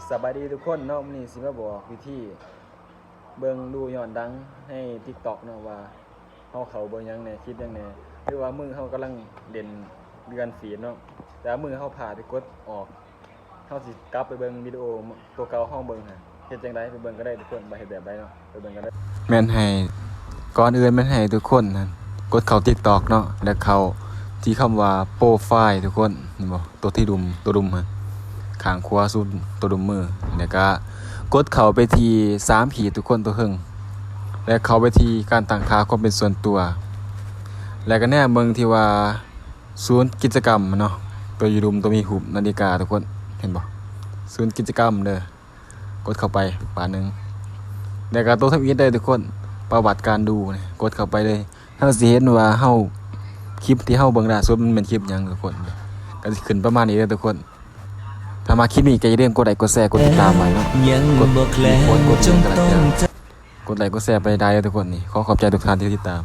ສະບາຍດີທຸກຄົນເນາະ, ມື້ນີ້ຊິມາບອກວິທີເບິ່ງດູຍ້ອນຫຼັງໃນ TikTok ເນາະ ວ່າເຮົາເຂົ້າເບິ່ງຫຍັງແດ່ ຄລິບຫຍັງແດ່ ຫຼືວ່າມືເຮົາກຳລັງເຫຼັ້ນເລື່ອນ feed ເນາະ, ແຕ່ວ່າມືເຮົາພາໄປກົດອອກ. ເຮົາຊິກັບໄປເບິ່ງວິດີໂອໂຕເກົ່າເຮົາເບິ່ງຫັ້ນ ເຮັດຈັ່ງໃດ ໄປເບິ່ງກັນເລີຍທຸກຄົນ ວ່າເຮັດແບບໃດເນາະ, ໄປເບິ່ງກັນເລີຍ. ແມ່ນໃຫ້ ກ່ອນອື່ນແມ່ນໃຫ້ທຸກຄົນຫັ້ນ ກົດເຂົ້າ TikTok ເນາະ ແລ້ວເຂົ້າທີ່ຄຳວ່າ Profile ທຸກຄົນ ເຫັນບໍ່? ຕົວທີ່ລຸ່ມ ຕົວລຸ່ມຫັ້ນ ຂ້າງຂວາສຸດ ຕົວລຸ່ມມື ແລ້ວກະກົດເຂົ້າໄປທີ່ສາມຂີດທຸກຄົນ ຕົວເທິງ ແລ້ວເຂົ້າໄປທີ່ການຕັ້ງຄ່າຄວາມເປັນສ່ວນຕົວ ແລ້ວກະແນມເບິ່ງທີ່ວ່າສູນກິດຈະກຳເນາະ ຕົວຢູ່ລຸ່ມ ຕົວມີຮູບນາລິກາທຸກຄົນ ເຫັນບໍ່? ສູນກິດຈະກຳເດີ ກົດເຂົ້າໄປບາດໜຶ່ງ ແລ້ວກະຕົວທຳອິດເດີທຸກຄົນ ປະຫວັດການດູນີ້ ກົດເຂົ້າໄປເລີຍ. ເຮົາຊິເຫັນວ່າເຮົາ ຄລິບທີ່ເຮົາເບິ່ງລ່າສຸດມັນແມ່ນຄລິບຫຍັງທຸກຄົນ ກະຊິຂຶ້ນປະມານນີ້ເດີທຸກຄົນ. ຖ້າມັກຄລິບນີ້ກະຢ່າລືມກົດໄລກ໌ ກົດແຊຣ໌ ກົດຕິດຕາມໄວ້ເນາະ ກົດ ກົດໄລກ໌ ກົດແຊຣ໌ໄປໄດ້ເດີທຸກຄົນ. ນີ້ ຂໍຂອບໃຈທຸກທ່ານທີ່ຕິດຕາມ.